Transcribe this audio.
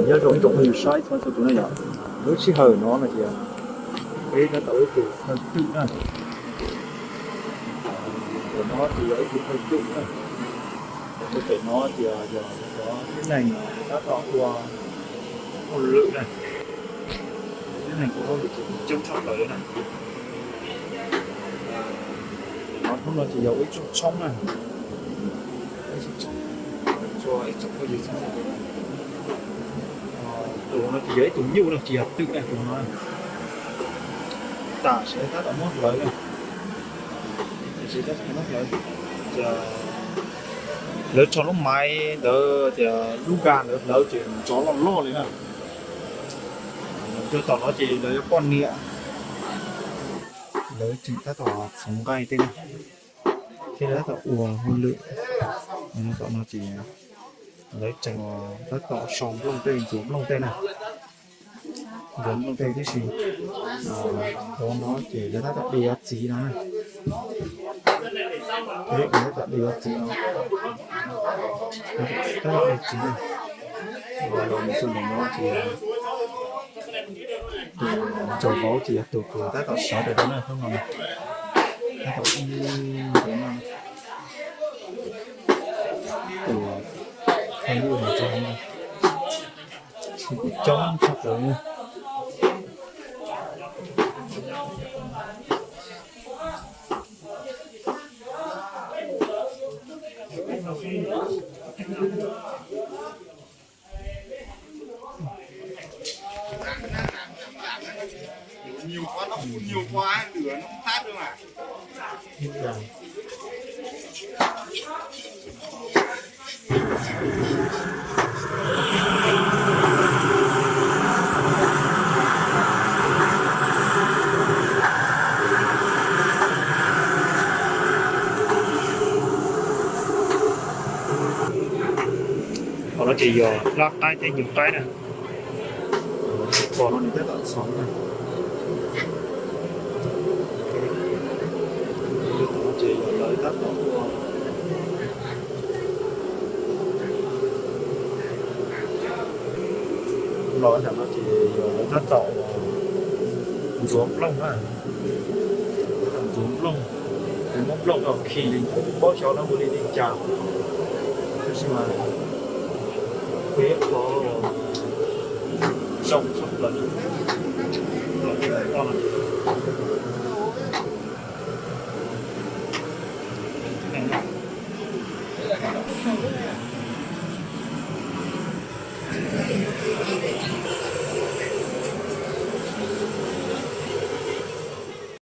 Nyob zoo ib tsoom phooj ywg saib txhua txhua tus na yom. Lub sij hawm no no ces peb tab tom ib tug thawj twm na. Tus no ces yog ib tug thawj twm na. Tus pem no ces yog cov tib neeg tab tom ua hauj lwm na. Tib neeg ua hauj lwm ces coob tshaj plaws li na. No hnub no ces yog ua ib tsoom tshoob na. Ib tsoom tshoob, ib tsoom phooj ywg txhua txhua tus. Tus no ces yog ib tug nyuj no ces yog twm na tus no. Tam sim no tab tom muab hlawv na. Tam sim tab tom muab hlawv. Ces lawv tso lub maiv ntawd tias lub ga ntawd hlawv ces nrov loj loj li na. Rau tom no ces lawv yog poj niam, lawv tseem tab tom txhoov nqaij tej na, thiab lawv tab tom ua hauj lwm. Tom no ces lawv tseem tab tom sau nplooj tej, ntxuav nplooj tej na. Ntxuav nplooj tej tib si. Ov no ces lawv tab tom de yuav txiv no na. Lawv tab tom de yuav txiv no. Tab tom de txiv na. Los mus rau ntawm no ces tus ntsaum vauv ces yog tus uas tab tom sawv daws no na, hnub no tab tom ib ntawd no. Tus thawj nyuj no ces coob tshaj plaws. Qhov no ces yog hlab qaib thiab nyuag qaib na. Qhov no nws tab tom txhoov na. Ces yog lawv tab tom ua los ntawm no ces yog lawv tab tom ntxuav nplooj na. Ntxuav nplooj, muab nplooj rau khi li, kuv tsis paub xyov lawv ua li li cas, tab sis mas peb qhov zoo tshaj plaws.